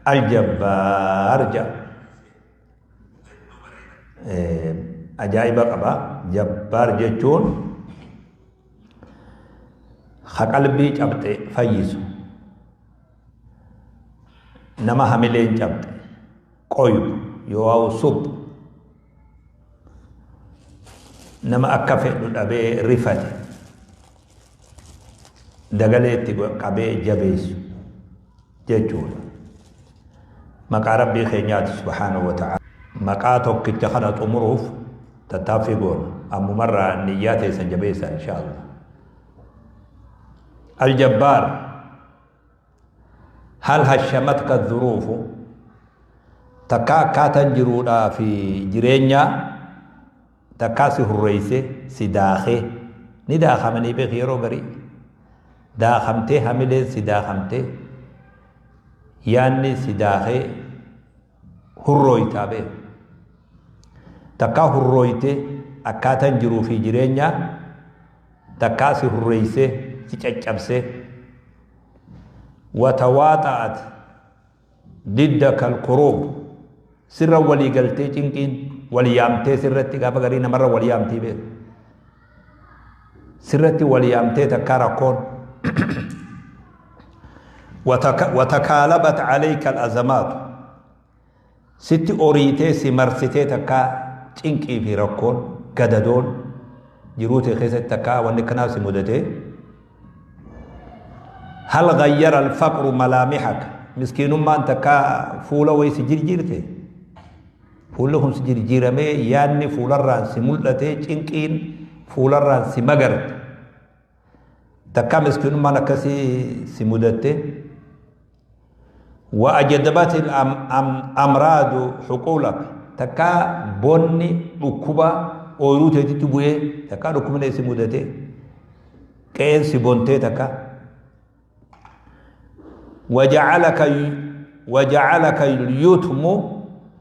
Aljabbaar jedha. Ajaa'iba qaba. Jabbaar jechuun ka qalbii cabxe fayyisu. Nama hamileen cabxe qoybu yoo suphu nama akka fedhu dhabee rifate dagalee itti qabee jabeessu jechuudha. Maqaa Rabbii keenyaati subhaanahu wa ta'ala. Maqaa tokkicha kana xumuruuf tattaaffii goona. Ammumarraa niyyaa teessan jabeessaa insha Allah. Aljabbaar hal hashamatka dhuruufu takka akkaataan jiruudhaa fi jireenyaa takkaa si hurreeyse si daakee ni daakamanii beeki yeroo garii daakamtee hamileen si daakamtee yaanni si daakee hurrooytaa beeki takkaa hurrooytee akkaataan jiruu fi jireenyaa takkaa si hurreeysee si caccabsee watawaaxa'at diddaka alkuruub sirra walii galtee cinqiin wal yaamtee sirratti gaafa garii namarra wal yaamtii beeku sirratti wal yaamtee takkaa rakkoon watakaalabat alayka alazamaatu sitti oriitee si marsitee takkaa cinqii fi rakkoon gadadoon jiruu tee keessatti takkaa wanni kanaa si mudatee hal ghayyara alfaqru malaamihaka miskiinummaan takkaa fuula wayi si jirjiirte fuulli kun si jirjiiramee yaadni fuularraan si mul'ate cinqiin fuularraan si magarte takkaa miskiinummaan akkasii si mudatte wa ajadabat amraadu huquulak takkaa bonni dhukkuba ooyiruu teetitti bu'ee takkaa dhukkubni si mudate qe'een si bontee takka waja'alaka waja'alaka yutmu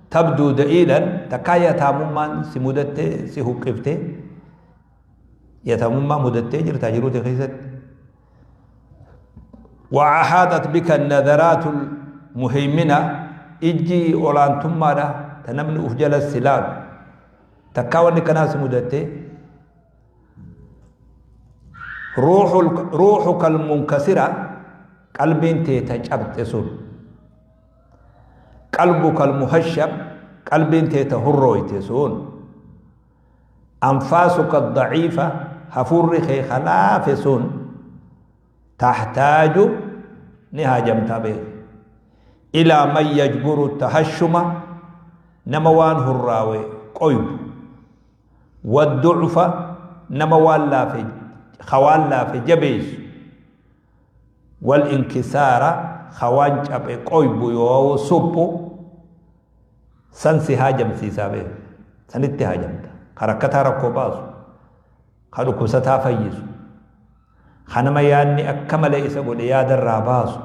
tabduu da'iilan takkaa yataamummaan si mudattee si huqqiftee yataamummaa mudattee jirta jiruu tee keessatti وأحاطت بك النظرات المهيمنة إجي أولانتما تنمني أفجل السلال تكاوني كناس مدتي روح روحك المنكسرة قلبين تتجبت سن قلبك المهشم قلبين تتهرويت سن أنفاسك الضعيفة هفور خي خلاف سن تحتاج نهاجمت به إلى من يجبر التهشم نموان هراوي قيب والضعف نموان لا في خوان لا في جبيس والانكسار خوان جبي قيب يو سبو سنسي هاجم سيسابه سنتي هاجمت حركتها ركوباس خلو كوستا فيسو خنما yaanni akka malee isa godhe yaadarraa baasu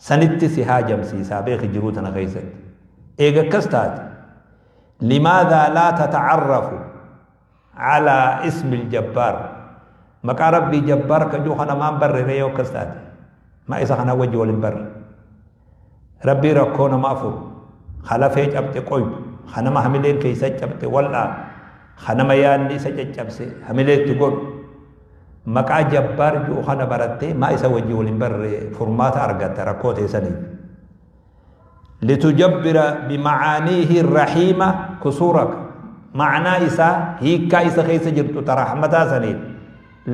sanitti si haajamsiisaa beeki jiruu tana keessatti eega akkas taate limaadhaa laa tata'arrafu calaa ismi aljabbaar maqaa rabbii jabbaar ka jiru kana maan barre ree yoo akkas taate maa isa kana wajji wal hin barre rabbii rakkoo namaa furu ka lafee cabxe qoybu ka nama hamileen keessa cabxe wal'aa ka nama yaanni isa caccabse hamileetti godhu maqaa jabbaar jiru kana barattee maa isa wajji wal hin barre furmaata argatta rakkoo teessaniif. Litujabbira bimacaaniihi rahiima kusuuraka ma'anaa isaa hiikkaa isa keessa jirtu ta rahmataa saniin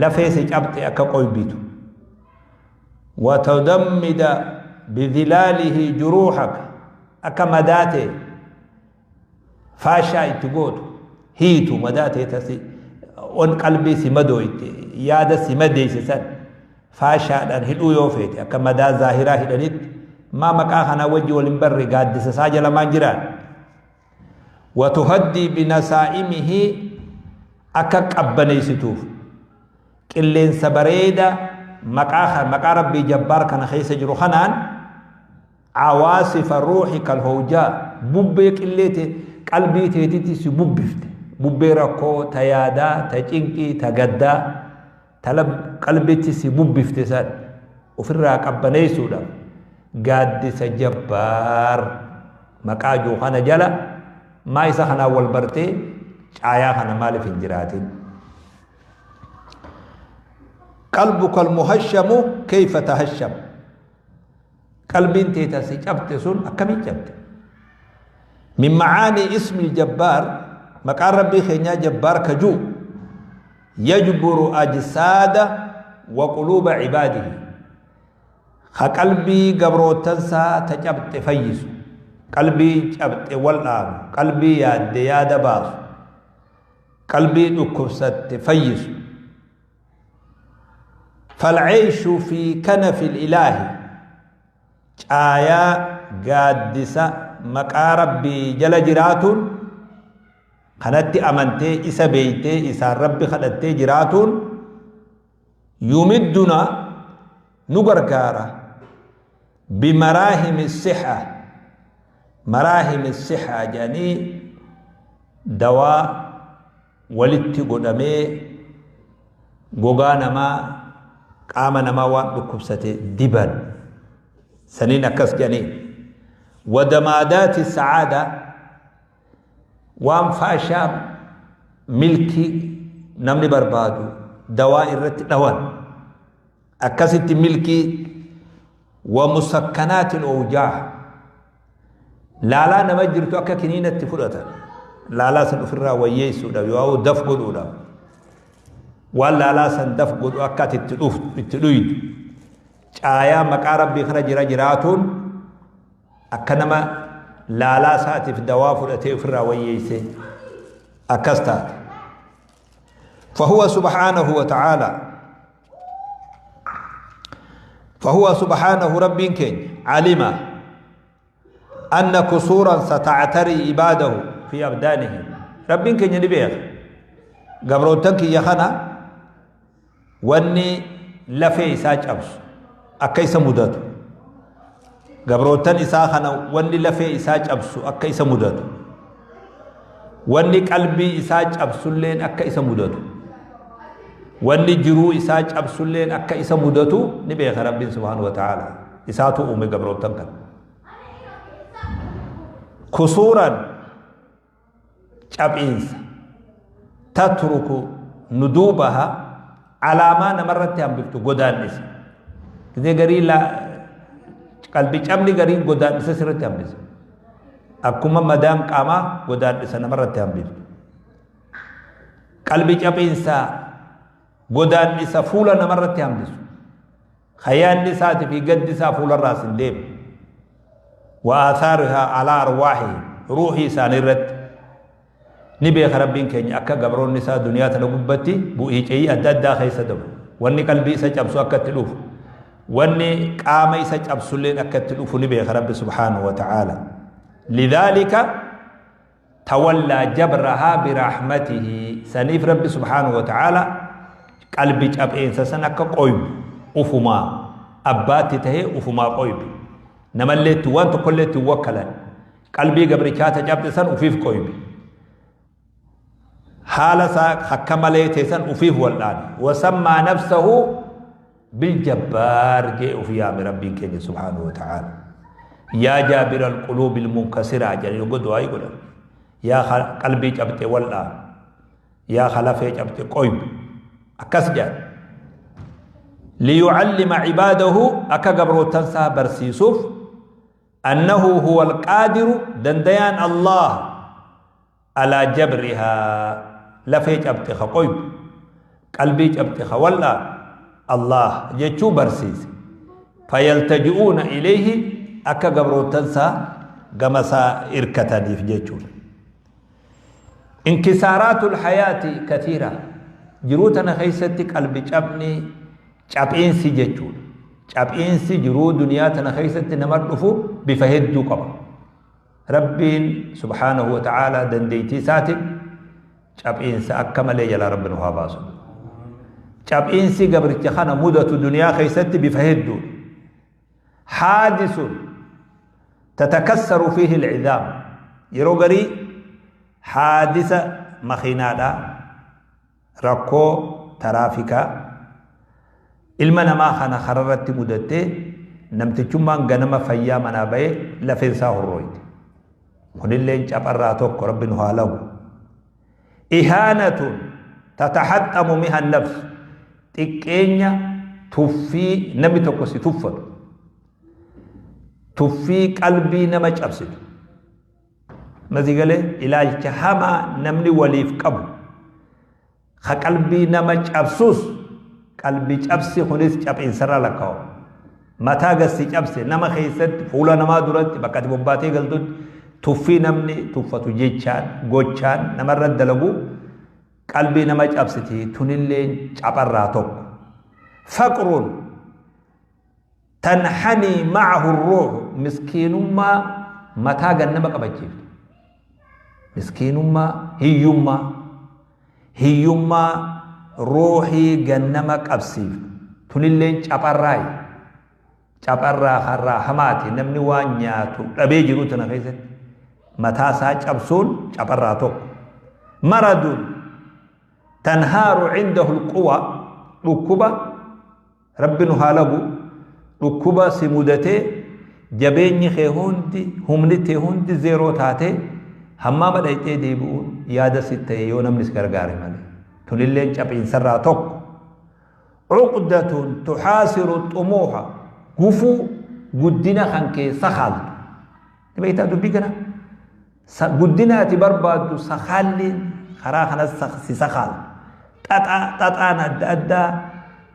lafee si cabxe akka qoybitu. Watudammida bidhilaalihi juruuxaka akka madaatee faashaa itti gootu hiitu madaa tee tasi on qalbii si madooyte yaada si madeeyse san faashaadhaan hidhuu yoo feete akka madaa zaahiraa hidhanitti maa maqaa kanaa wajji wal hin barre gaaddisa isaa jala maan jiraan watuhaddii binasaa'imihi akka qabbaneessituuf qilleensa bareeda maqaa rabbii jabbaar kana keessa jiru kanaan cawaasifa ruuxika alhawjaa bubbee qillee tee qalbii teetitti si bubbifte bubbee rakkoo ta yaadaa ta cinqii ta gaddaa ta qalbitti si bubbifte san ofirraa qabbaneessuudhaaf Gaaddisa Jabbaar maqaa jiru kana jala maa isa kanaan wal bartee caayaa kana maaliif hin jiraatin? Qalbuka almuhashamu kayfa tahasham. Qalbiin tee ta si cabte sun akkamiin cabte? Min macaanii ismi jabbaar, maqaan Rabbii keenyaa Jabbaar ka ju'u, yajburu ajsaada wa quluuba cibaadihi, ka qalbii gabroottansaa ta cabxe fayyisu, qalbii cabxe wal'aanu, qalbii yaadde yaada baasu, qalbii dhukkubsatte fayyisu. Falceyshu fi kanafi ilaahi, caayaa gaaddisa maqaa Rabbii jala jiraatuun, kanatti amantee isa beeytee isaan Rabbi kadhattee jiraatuun, yumidduna nu gargaara, bimaraahimi siha, maraahimi siha jedhanii dawaa walitti godhamee gogaa namaa, qaama namaa waan dhukkubsate diban saniin akkas jedhanii, wadamaadaati sa'aada, waan faashaa milkii namni barbaadu dawaa irratti dhawan akkasitti milkii, wa musakkanaatil owjaah, laalaa nama jirtu akka kiniinatti fudhatan, laalaa san ofirraa wayyeessuudhaaf yoo daf godhuudhaaf, waan laalaa san daf godhu akka ati itti dhuftu itti dhuydu, caayaa maqaa Rabbii kana jira jiraatuun akka nama laalaa isaatiif dawaa fudhatee ofirraa wayyeesse akkas taate. فهو سبحانه وتعالى، فهو سبحانه رب كين علم أن كسورا ستعتري عباده في أبدانهم. رب كين نبيخ gabroottan kiyya kana wanni lafee isaa cabsu akka isa mudatu, gabroottan isaa kana wanni lafee isaa cabsu akka isa mudatu, wanni qalbii isaa cabsulleen akka isa mudatu, wanni jiruu isaa cabsulleen akka isa mudatu ni beeka Rabbiin subhaanahu wa ta'ala. Isaatu uume gabroottan kana. Kusuuran, caphiinsa, tatruku nuduubaha, alaamaa namarratti hambiftu, godaannisa. Gizee garii qalbi cabni gariin godaannisa sirratti hambisa, akkuma madaan qaamaa godaannisa namarratti hambiftu. Qalbi caphiinsa godaannisa fuula namarratti hambisu, hayaanni isaatii fi gaddi isaa fuularraas hin deemu, wa aathaarihaa alaa arwaahihim, ruuhii isaanii irratti. Ni beeka Rabbiin keenya akka gabroonni isaa duniyaa tana gubbatti bu'ii ce'ii adda addaa keessa dabru, wanni qalbii isa cabsu akka itti dhufu, wanni qaama isa cabsulleen akka itti dhufu ni beeka Rabbi subhaanahu wa ta'aala. Lidhaalika tawallaa jabrahaa birahmatihi, saniif Rabbi subhaanahu wa ta'aala qalbi capheensa san akka qoybu ufumaa abbaatti tahee ufumaa qoybe. Namallee itti waan tokkollee itti wakkalan, qalbii gabrichaa ta cabxe san ufiif qoybe, haala isaa akka malee ta'e san ufiif wal'aane. Wasammaa nafsahu biljabbaar jee uf yaame Rabbiin keenya subhaanahu wa ta'aala. Yaa jaabira alquluubi almunkasiraa jedhanii yogguu du'aayii godhan, yaa qalbii cabxe wal'aane, yaa lafee cabxe qoybe akkas jedhan. Liyucallima cibaadahu, akka gabrootansaa barsiisuuf, annahu huwa alqaadiru, dandayaan Allah, alaa jabrihaa, lafee cabxe ka qoybu, qalbii cabxe ka wal'aan Allah jechuu barsiise. Fayaltaji'uuna ilayhi, akka gabrootansaa gama isaa irkataniif jechuudha. Inkisaaraatul hayaati kathiira, jiruu tana keessatti qalbi cabni, caphiinsi jechuudha. Caphiinsi jiruu duniyaa tana keessatti nama dhufu bifa hedduu qaba. Rabbiin subhaanahu wa ta'aalaa dandeettii isaatiin caphiinsa akka malee jalaa Rabbi nu haa baasu. Caphiinsi gabricha kana mudatu duniyaa keessatti bifa hedduudha. Haadisun tatakassaru fiihi alcidaam, yeroo garii haadisa makiinaadha, rakkoo taraafikaa ilma namaa kana kararratti mudattee Namtichummaan ganama fayyaa manaa bahee lafeen isaa horrooyte. Kunilleen capharraa tokko, Rabbi nu haa lagu. Ihaanatun tatahaxxamu miha nafs, xiqqeenya, tuffii namni tokko si tuffatu, tuffii qalbii nama cabsitu. Masii galee ilaalcha hamaa namni waliif qabu ka qalbii nama cabsus, qalbii cabsi kunis caphiinsarraa lakkaa'u. Mataa gassi cabse nama keessatti, fuula namaa duratti, bakka ati bobbaatee galtutti tuffii namni tuffatu, jechaan gochaan namarra dalagu, qalbii nama cabsiti. Tunilleen capharraa tokko. Faqrun tanhanii macahu ruuhu, miskiinummaa mataa gad nama qabachiiftu, miskiinummaa, hiyyummaa, hiyyummaa ruuhii gad nama qabsiiftu, tunilleen capharraayi, capharraa harraa hamaati. Namni waan nyaatu dhabee jiru tana keessatti mataa isaa cabsuun capharraa tokko. Maradun tanhaaru cindahu lquwa, dhukkuba, Rabbi nu haa lagu, dhukkuba si mudatee jabeenyi kee hundi, humni tee hundi zeeroo taatee hammaama dhayxee deebi'uun yaada si ta'e yoo namni si gargaare malee, tunilleen caphiinsarraa tokko. Cuqdatun tuxaasiru xumuuha, gufuu guddina kan kee sakaaltu. Ni beektaa dubbii kana? Guddina ati barbaaddu sakaalliin karaa kanas si sakaaltu, xaxaa xaxaan adda addaa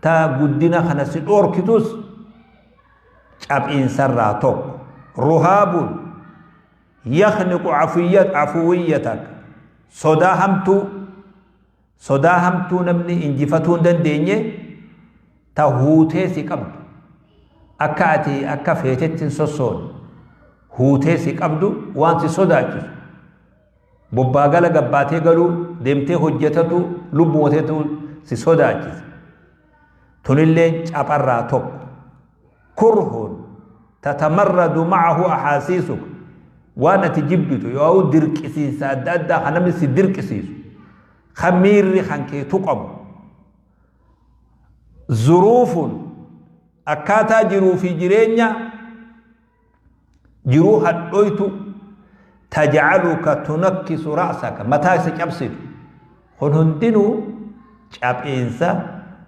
ta guddina kana si dhoorkitus caphiinsarraa tokko. Ruhaabun yakhniqu afuwiyyatak, sodaa hamtuu, sodaa hamtuu namni injifatuu hin dandeenye ta huutee si qabdu, akka ati akka feetetti hin sossoone huutee si qabdu, waan si sodaachisu, bobbaagala gabbaatee galuu, deemtee hojjetatu, lubbuma teetu si sodaachisa, tunilleen capharraa tokko. Kurhun tatamarradu macahu axaasiisuk, waan ati jibbitu yoo dirqisiinsa adda addaa kan namni si dirqisiisu, kan miirri kan kee tuqamu. Zuruufun, akkaataa jiruu fi jireenya jiruu hadhoytu, tajcaluka tunakkisu ra'saka, mataa isa cabsitu, kun hundinuu caphiinsa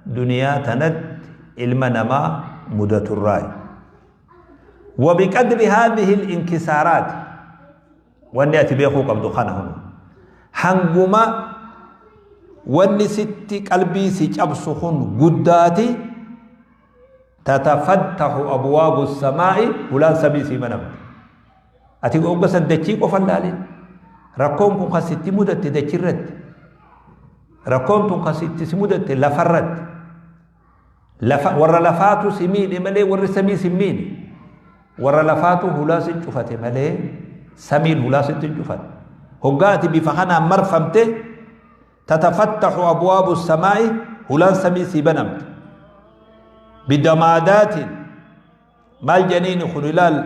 duniyaa tanatti ilma namaa mudaturraayi. وبقدر هذه الانكسارات، wanni ati beekuu qabdu kana hunu, hanguma wanni sitti qalbii si cabsu kun guddaati, tatafattahu abwaabu samaa'i, hulaan samii sii banamti. Ati hogga san dachii qofan laalin. Rakkoon kun kan sitti mudatte dachirratti, rakkoon tun kan sitti si mudatte lafarratti, lafa warra lafaatu si miidhe malee warri samii si miidhe. Warra lafaatu hulaa si cufate malee samiin hulaa sitti hin cufate. Hoggaa ati bifa kanaan marfamte, tatafattahu abwaabu samaa'i, hulaan samii sii banamte. Bidamaadaatiin maal jedhaniini kun? Ilaal,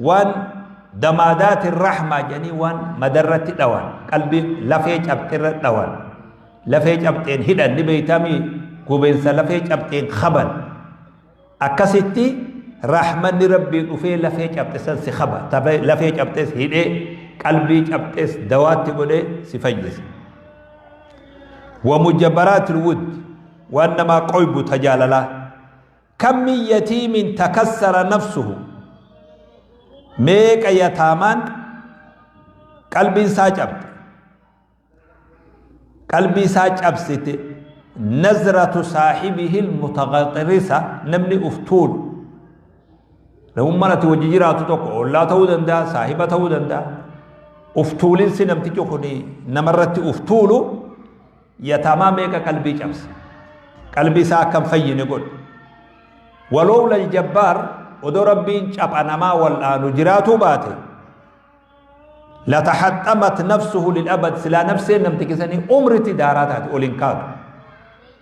waan damaadaatiin rahmaa jedhanii waan madarratti dhawan, qalbii lafee cabxirra dhawan, lafee cabxeen hidhan, ni beeytamii, gubeensa lafee cabxeen kaban. Akkasitti rahmanni Rabbii dhufee lafee cabxe san si kaba, lafee cabxes hidhee, qalbii cabxes dawaatti godhee si fayyisa. ومجبرات الود, waan namaa qoybu tajaalalaa. كم من يتيم تكسر نفسه، meeqa yataamaan qalbiin isaa cabxe, qalbii isaa cabsite نظرة صاحبه المتغطرسة. Namni uf tuulu, namummaan ati wajji jiraatu tokko, ollaa ta'uu danda'a, saahiba ta'uu danda'a, uf tuulinsi namtichi kun namarratti uf tuulu yataamaa meeqa qalbii cabse, qalbii isaa akkam fayyine godhe. ولولا الجبار, odoo Rabbiin capha namaa wal'aanu jiraatuu baate, لتحطمت نفسه للأبد, silaa nafseen namtichi sanii umritti daaraa taate, ol hin kaatu.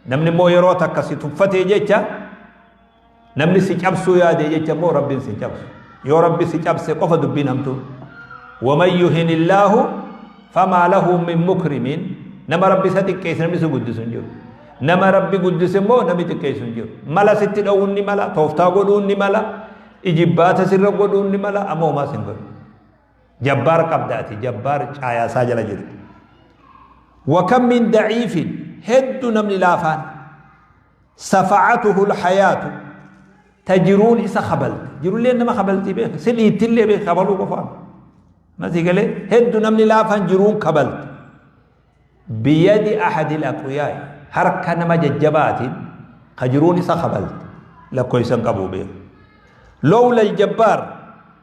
Namni immoo yeroo takka si tuffatee jecha, namni si cabsuu yaade jecha immoo Rabbiin si cabsu. Yoo Rabbi si cabse qofa dubbiin hamtuun. ومن يهن الله فما له من مكرم. Nama Rabbi isa xiqqeesse namni si guddisu hin jiru. Nama Rabbi guddise immoo namni xiqqeessu hin jiru. Mala sitti dha'uun ni mala, tooftaa godhuun ni mala. Ijibbaata sirra godhuun ni mala, amma homaa sin godhu. Jabbaar qabdaati, jabbaar caayaasaa jala jirti. Wakam min daciifin, heddu namni laafaan safacatuhu lhayaatu, ta jiruun isa kabalte. Jirullee nama kabaltii beeka, si dhiittillee beeka, kabaluu qofaan masii galee. Heddu namni laafaan jiruun kabalte biyadi ahadil aqwiyaay, harka nama jajjabaatiin ka jiruun isa kabalte lakkoysan qabuu beeka. Lowla aljabbaar,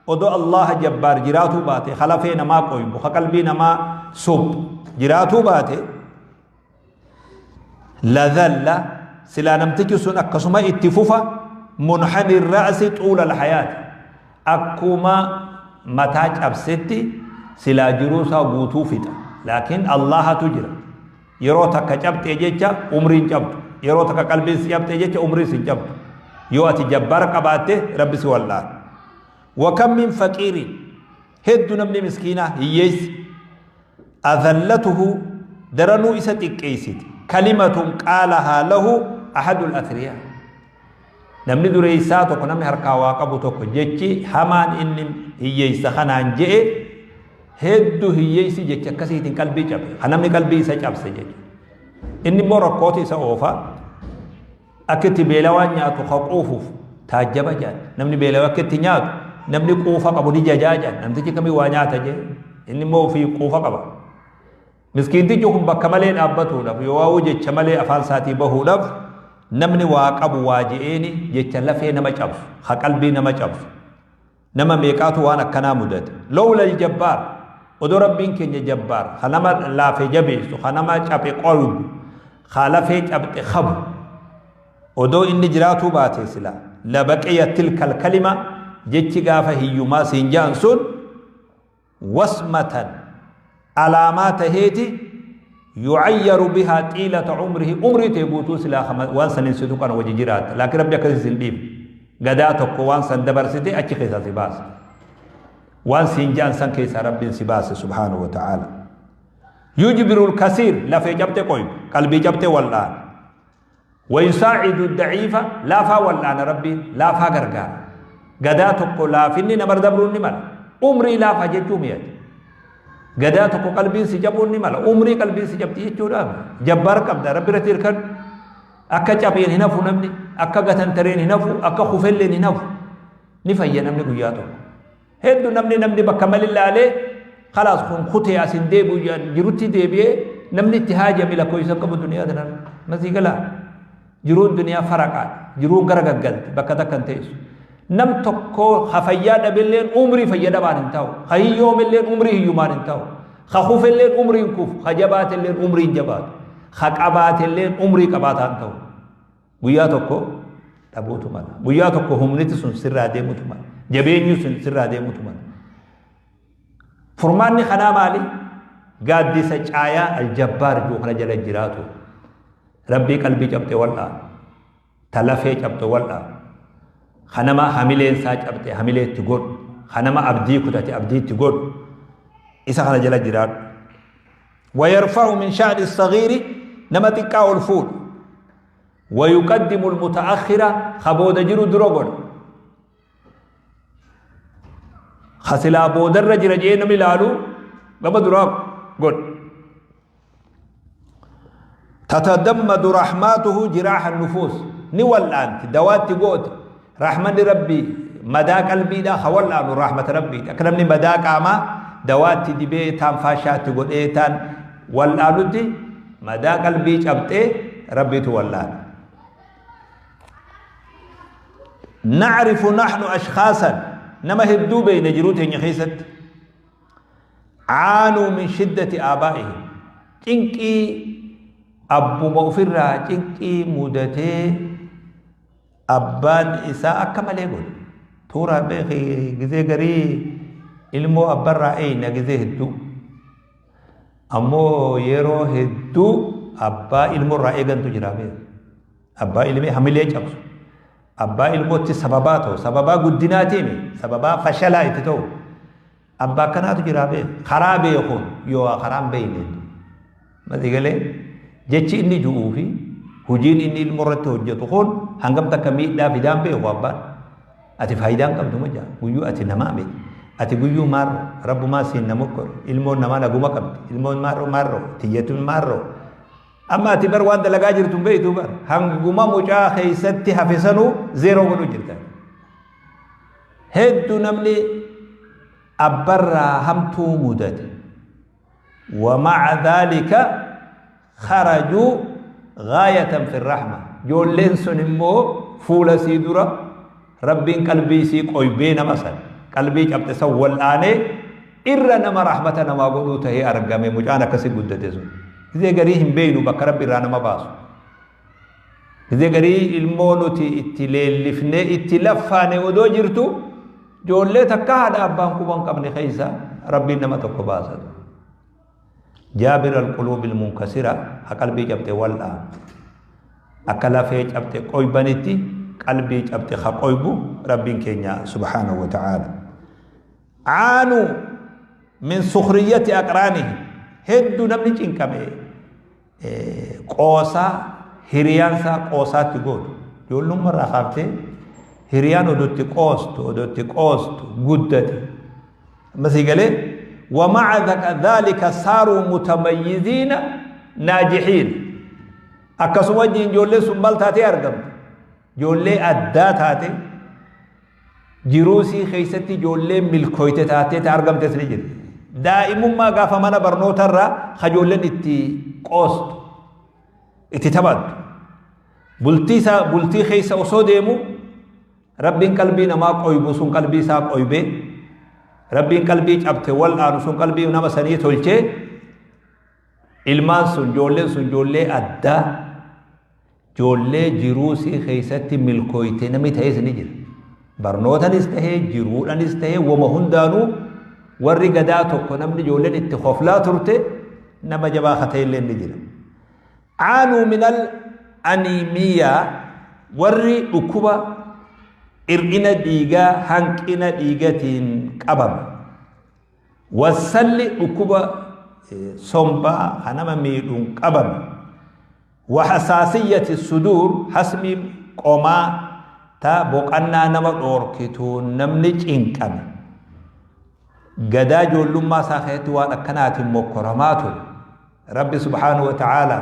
odoo Allaha jabbaar jiraatuu baate, ka lafee namaa qoybu, ka qalbii namaa suphu jiraatuu baate, ladhalla, silaa namtichi sun akkasuma itti fufa, munhani ra'si xuula alhayaati, akkuma mataa cabsetti silaa jiruu isaa guutuu fixa. Laakiin Allahatu jira. Yeroo takka cabxee jecha umriin cabxu, yeroo takka qalbiin si cabxee jecha umriin sin cabxu. Yoo ati jabbaar qabaatte, Rabbi si wal'aana. Wakam min faqiirin, heddu namni miskiinaa hiyyeessi adhallatuhu, daranuu isa xiqqeessite, kalimatun qaalahaa lahu ahadul athriyaa. Namni dureessaa tokko, namni harkaa waa qabu tokko, jechi hamaan inni hiyyeessa kanaan je'e, heddu hiyyeessi jecha akkasiitiin qalbii cabe, ka namni qalbii isa cabse jechuudha. Inni immoo rakkooti isa oofa. Akka itti beelawaan nyaatu ka quufuuf taajjaba jedhan. Namni beelawa akka itti nyaatu namni quufa qabu ni jajaa jedhan. Namtichi kamii waa nyaata jee, inni immoo ofii quufa qaba. Miskiintichi kun bakka malee dhaabbatuudhaaf yoo waa'uu jecha malee afaan isaatii bahuudhaaf, namni waa qabu waa je'eeni jecha lafee nama cabsu, ka qalbii nama cabsu. Nama meeqaatu waan akkanaa mudate? Lowla aljabbaar, odoo Rabbiin keenya jabbaar, ka nama laafe jabeessu, ka nama cabe qoybu, ka lafee cabxe kabu, odoo inni jiraatuu baate, sila labaqiya tilka alkalima, jechi gaafa hiyyumaa siin ja'an sun, wasmatan, alaamaa taheeti, yucayyaru bihaa xiilata umrihi, umrii tee guutuu silaa waan sanin si tuqan waji jiraatta. Laakiin Rabbi akkasii sin dhiifne. Gadaa tokko waan san dabarsite achi keessaa si baase, waan siin ja'an san keessaa Rabbiin si baase subhaanahu wa ta'aala. Yujbiru lkasiir, lafee cabxe qoybu, qalbii cabxe wal'aana. Wayusaacidu daciifa, laafaa wal'aana. Rabbiin laafaa gargaara. Gadaa tokko laafinni namar dabruun ni mala. Umrii laafaa jechuu miyati. Gadaa tokko qalbiin si cabuun ni mala. Umrii qalbiin si cabxi jechuudhaaf jabbaar qabda, Rabbi irratti hirkadhu. Akka capheen hin hafu namni, akka gatantareen hin hafu, akka kufelleen hin hafu. Ni fayya namni guyyaa tokko. Hedduu namni bakka mali laalee kalaas kun kutee as hin deebi'u jirutti deebi'ee namni itti haajame lakkoofsa qabu duniyaa tanarra. Masii galaa. Jiruun duniyaa faraqaadha. Jiruun gara gaggalti, bakka takka hin teessu. Nam tokko ha fayyaa dhabilleen umrii fayya dhabaan hin ta'u. Ha hiyyoomilleen umrii hiyyumaan hin ta'u. Ha kufelleen umrii hin kufu. Ha jabaatelleen umrii hin jabaatu. Ha qabaatelleen umrii qabaataa hin ta'u. Guyyaa tokko dhabuutu mala. Guyyaa tokko humniti sun sirraa deemutu mala. Jabeenyi sun sirraa deemutu mala. Furmaanni kanaa maali? Gaaddisa caayaa aljabbaar jiru kana jala jiraatu. Rabbii qalbii cabxe wal'aa. Ta lafee cabxe wal'aa. Ka nama hamileen isaa cabxe hamilee itti godhu. Ka nama abdii kutate abdii itti godhu. Isa kana jala jiraadhu. ويرفع من شأن الصغير، nama xiqqaa ol fuudhu. ويقدم المتأخر، ka booda jiru dura godha. Ka silaa boodarra jira jee namni ilaalu gama duraa godha. تتضمد رحماته جراح النفوس، ni wal'aanti, dawaatti gooti rahmanni Rabbii madaa qalbiidha. Ka wal'aanu rahmata Rabbiiti. Akka namni madaa qaamaa dawaatti dibee taan faashaatti godhee taan wal'aanutti, madaa qalbii cabxee Rabbiitu wal'aana. نعرف نحن أشخاصا، nama hedduu beeyna jiruu teenya keessatti، عانوا من شدة آبائهم، cinqii abbuma ofirraa cinqii mudatee, abbaan isaa akka malee godhe. Tuuraa beeki, gizee garii ilmoo abbarraa eeyna, gizee hedduu ammoo yeroo hedduu abbaa ilmoorraa eegantu jira beeki. Abbaa ilmee hamilee cabsu, abbaa ilmootti sababaa ta'u, sababaa guddinaatiimi sababaa fashalaa itti ta'u, abbaa akkanaatu jira beeku. Karaa beekuun yoo karaan beeyne mati galee, jechi inni ju'uu fi hojiin inni ilmoo irratti hojjetu kun hangam takka miidhaa fidaan beeku abbaan. Ati faayidaa hin qabdu ma jaa guyyuu ati namaa miti. Ati guyyuu maarro rabbumaa siin na mokkore ilmoon namaa naguma qabdi ilmoon maarro maarro tiyyatun maarro. Amma ati bar waan dalagaa jirtu hin beektu bar hanguma mucaa keessatti hafe sanuu zeeroo godhu jirta. Hedduu namni abbarraa hamtuu mudate. ومع ذلك خرجوا غاية في الرحمة. Joolleen sun immoo fuula sii dura Rabbiin qalbii isii qoybee nama san qalbii cabxe san wal'aanee irra nama rahmata namaa godhuu tahee argame mucaan akkasi guddate sun. Gizee garii hin beeynu bakka Rabbi irraa nama baasu. Gizee garii ilmoo nuti itti leellifnee itti laffaane odoo jirtu joollee takka haadha abbaan quba hin qabne keessa Rabbiin nama tokko baasa. Jaabir al-quluub al-munkasira ha qalbii cabxe wal'aa. Akka lafee cabxe qoybanitti qalbii cabxe ha qoybu Rabbiin keenya subhaanahu wa ta'aala. Aanu min sukriyyati aqraanihi hedduu namni cinqame qoosaa hiriyaan isaa qoosaatti gootu. Ijoollummaa irraa kaaftee hiriyaan odotti qoostu odotti qoostu guddate. Amma sii galee wamaca dhaalika saaruu mutamayyiziina naajixiin. Akkasuma wajjin ijoolleen sun maal taatee argamte? Ijoollee addaa taate jiruu isii keessatti ijoollee milkooyte taatee ta argamtes ni jirti. Daa'imummaa gaafa mana barnoota irraa ka ijoolleen itti qoostu, itti taphattu. Bultii isaa bultii keessa osoo deemu Rabbiin qalbii namaa qoybu sun qalbii isaa qoybee Rabbiin qalbii cabte wal'aanu sun qalbii nama sanii tolchee ilmaan sun ijoolleen sun ijoollee addaa Joollee jiruu isii keessatti milkooyte namni ta'es ni jira. Barnootanis tahee jiruudhanis tahee woma hundaanuu warri gadaa tokko namni ijoolleen itti koflaa turte nama jabaa ka ta'ellee ni jira. Aanuu minal aniimiyaa warri dhukkuba hir'ina dhiigaa hanqina dhiigatiin qabame. Wassalli dhukkuba sombaa ka nama miidhuun qabame. Wahasaasiyyati suduur hasmii qomaa ta boqannaa nama dhoorkituun namni cinqame. Gadaa ijoollummaa isaa keessatti waan akkanaatiin mokkoramaa ture. Rabbi subhaanahu wa ta'aalaa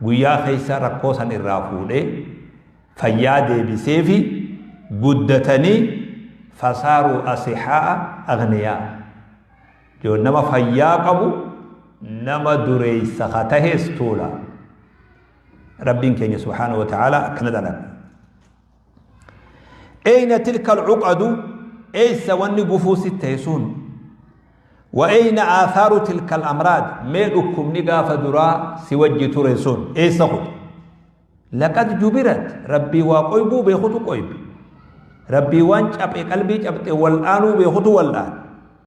guyyaa keessa rakkoo san irraa fuudhee fayyaa deebiseefi guddatanii fasaaruu asihaa'a aghniyaa. Yoo nama fayyaa qabu nama dureessa ka tahes tuula. Rabbiin keenya subhaanahu wa ta'aalaa akkana dalaga. Eyna tilka alcuqadu eessa wanni gufuu sitti ta'e sun wa eyna aathaaru tilka alamraad mee dhukkubni gaafa duraa si wajji ture sun eessa kute. Laqad jubirat Rabbii waa qoybuu beekutu qoybe. Rabbii waan caphe qalbii cabxe wal'aanuu beekutu wal'aane.